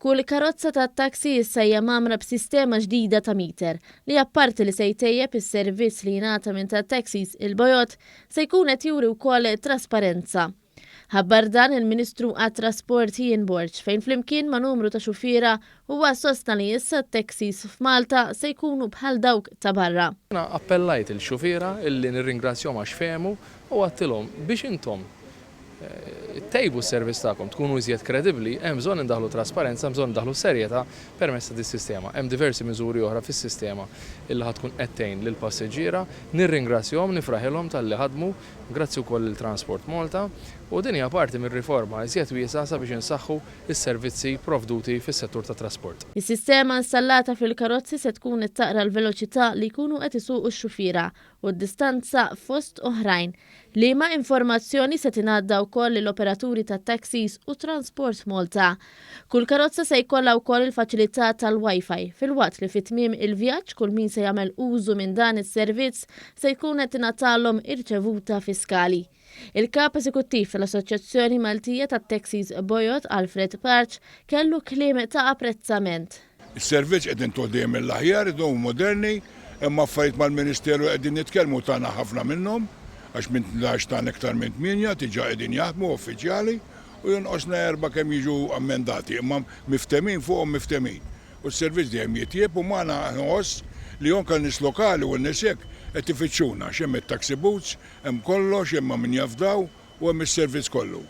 Kull karozza tat-taxi issa hija mgħammra b'sistema ġdida ta' meter li apparti li se jtejjeb is-servizz li jingħata minn tat-taxis il-bojod, se jkun qed juri wkoll trasparenza. Ħabbar dan il-Ministru għat-Trasport Ian Borg fejn flimkien ma' numru ta' xufiera huwa sostna li issa t-taxis f'Malta se jkunu bħal dawk ta' barra. Jiena appellajt il-xufiera illi nirringrazzjahom għax fehmu u għadtilhom biex intom ttejbu s-servizz tagħkom, tkunu iżjed kredibbli, hemm bżonn indaħħlu trasparenza, hemm bżonn indaħħlu serjetà permezz ta' dis-sistema. Hemm diversi miżuri oħra fis-sistema illi ħa tkun qed tgħin lill-passiġġiera. Nirringrazzjahom, nifraħilhom talli ħadmu, grazzi wkoll lil Transport Malta u din hija parti minn riforma iżjed wiesgħa sabiex insaħħu s-servizzi provduti fis-settur tat-trasport. Is-sistema installata fil-karozzi se tkun qed taqra l-veloċità li jkunu qed isuqu x-xufiera u d-distanza fost oħrajn, liema informazzjoni se tingħadda wkoll lill-operaturi tat-taxis u Transport Malta. Kull karozza se jkollha wkoll il-faċilità tal-Wi-Fi, filwaqt li fi tmiem il-vjaġġ kull min se jagħmel użu minn dan is-servizz se jkun qed tingħatalhom irċevuta fiskali. Il-Kap Eżekuttiv tal-Assoċjazzjoni Maltija tat-Taxis Bojod, Alfred Parch, kellu kliem ta' apprezzament. Is-servizz qed intuh dejjem mill-aħjar, dawn moderni, hemm affarijiet mal-Ministeru li qegħdin nitkellmu tana ħafna minnhom, għax minn 12 tana iktar minn tmienja diġà qegħdin jaħdmu uffiċjali u jonqosna erbgħa kemm jiġu ammendati, imma miftehmin fuqhom miftehmin. U s-servizz dejjem jitjieb u magħna nħoss li anke n-nies lokali u n-nies hekk qed ifittxuna għax hemm it-taxi booths, hemm kollox, hemm ma' min jafdaw u hemm is-servizz kollu.